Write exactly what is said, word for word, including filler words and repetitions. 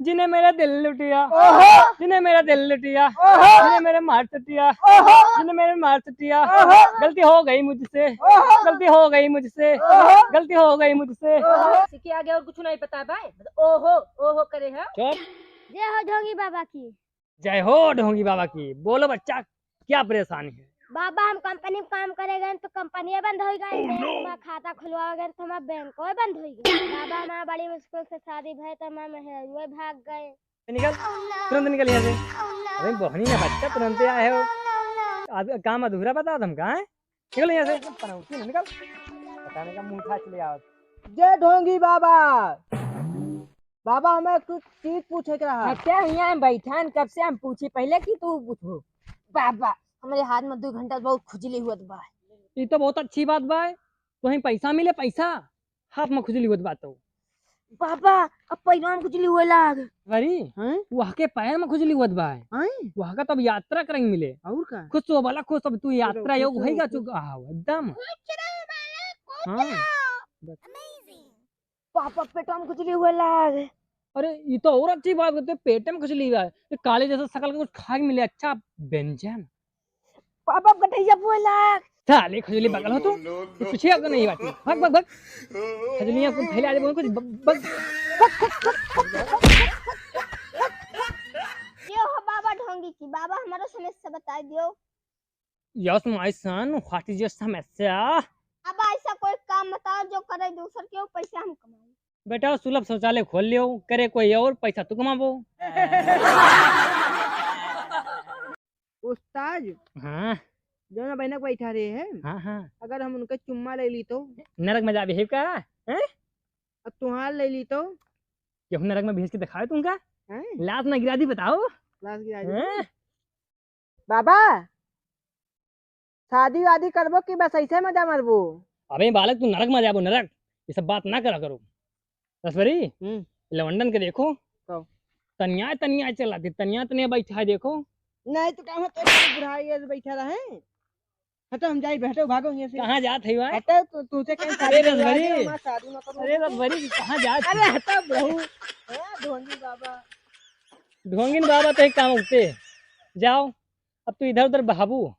जिने मेरा दिल लुटिया, ओहो। जिने मेरा दिल लुटिया, ओहो। जिने मेरे मार सटिया, ओहो। जिने मेरे मार सटिया, ओहो। गलती हो गई मुझसे, ओहो। गलती हो गई मुझसे, ओहो। गलती हो गई मुझसे। ओहो। सीखे आगे और कुछ नहीं पता भाई, बस ओहो, ओहो करे है। चुप। जय हो ढोंगी बाबा की। जय हो ढोंगी बाबा की। बोलो बच्चा, क्या परेशानी है? बाबा, हम कंपनी में काम करे गए तो कंपनी बंद हो गई, बैंक में खाता खुलवा गए तो हमारा बैंक बंद हो गई। बाबा, हमारा बड़ी मुश्किल से शादी भय तो हमारा मेहरारू भाग गए। निकल, तुरंत निकल यहाँ से। अरे बहनी ना बच्चा, तुरंत आए हो। आज काम अधूरा बता तुम कहाँ है? निकल यहाँ से, पनौती ना, निकल। पता नहीं का मुंह उठा चले आओ। जय ढोंगी बाबा। बाबा, हमें कुछ चीज पूछे के रहा। अच्छा, यहाँ हम बैठान, कब से हम पूछे पहले कि तू पूछो। बाबा, हमारे हाथ में दो घंटा बहुत खुजली हुआ बा। ये तो बहुत अच्छी बात बा, तुम्हें पैसा मिले, पैसा। हाथ में खुजली हुआ बा तो। बाबा, अब पैरवा में खुजली हुए लाग। अरे, हैं? वह के पैर में खुजली हुआ बा। हैं? वह का तब यात्रा करेंगे मिले। और का? खुश हो भला, खुश, अब तू यात्रा खुश योग हो, होएगा खुश। चुका, हाँ, एकदम। खुश रहो भला, खुश हाँ। रहो। पापा पेट में खुजली हुए लाग। अरे, ये तो और अच्छी बात होती है, पेट में खुजली हुआ है। ये काले जैसा शकल का कुछ खा के मिले, अच्छा व्यंजन। पापा गठैया हुए लाग। साले खुजली बगल हो तू, तू कुछ याद नहीं बात। भाग, भाग, भाग। खुजलियाँ कुछ फैला दे, कुछ ब-, बग-, ये हो बाबा ढोंगी की, बाबा हमारा समस्या बताई दियो। Yes, my son, what is your समस्या? अब ऐसा कोई काम बताओ जो करे दूसर के, पैसा हम कमाए। बेटा, सुलभ शौचालय खोल लियो, करे कोई और, पैसा तू कमाबो। उस्ताद, हाँ। जौन बहनक बैठा रहे हैं, हाँ, हाँ। अगर हम उनका चुम्मा ले ली तो? नरक में जाबे है का? हैं? अब तुहार ले ली तो? केहू नरक में भेज के दिखावे तुमका? हैं? लाश ना गिरा दी, बताओ। लाश गिरा दी। हैं? बाबा, शादी वादी करबो कि बस ऐसे मजा मारबो? अबे बालक, तू नरक में जाबो, नरक। ये सब बात ना करा करो। रसभरी, हम्म। लवंडन के देखो। कब? तनिया तनिया चलाती, तनिया तनिया बैठा है, देखो। नहीं तो कहाँ तो बुढ़ा ये बैठा रहे। हटो, हम जाई, हटो, भागो यहाँ से। कहाँ जात है भाई? हटो, तू, तू से कहीं अरे शादी करवा रसभरी। दे, हमारी शादी ना करो। अरे रसभरी, कहाँ जात अरे है? हटो, बहू। हाँ, ढोंगी बाबा। ढोंगिन बाबा तो एक काम उठते। जाओ, अब तू इधर उधर बहाबू।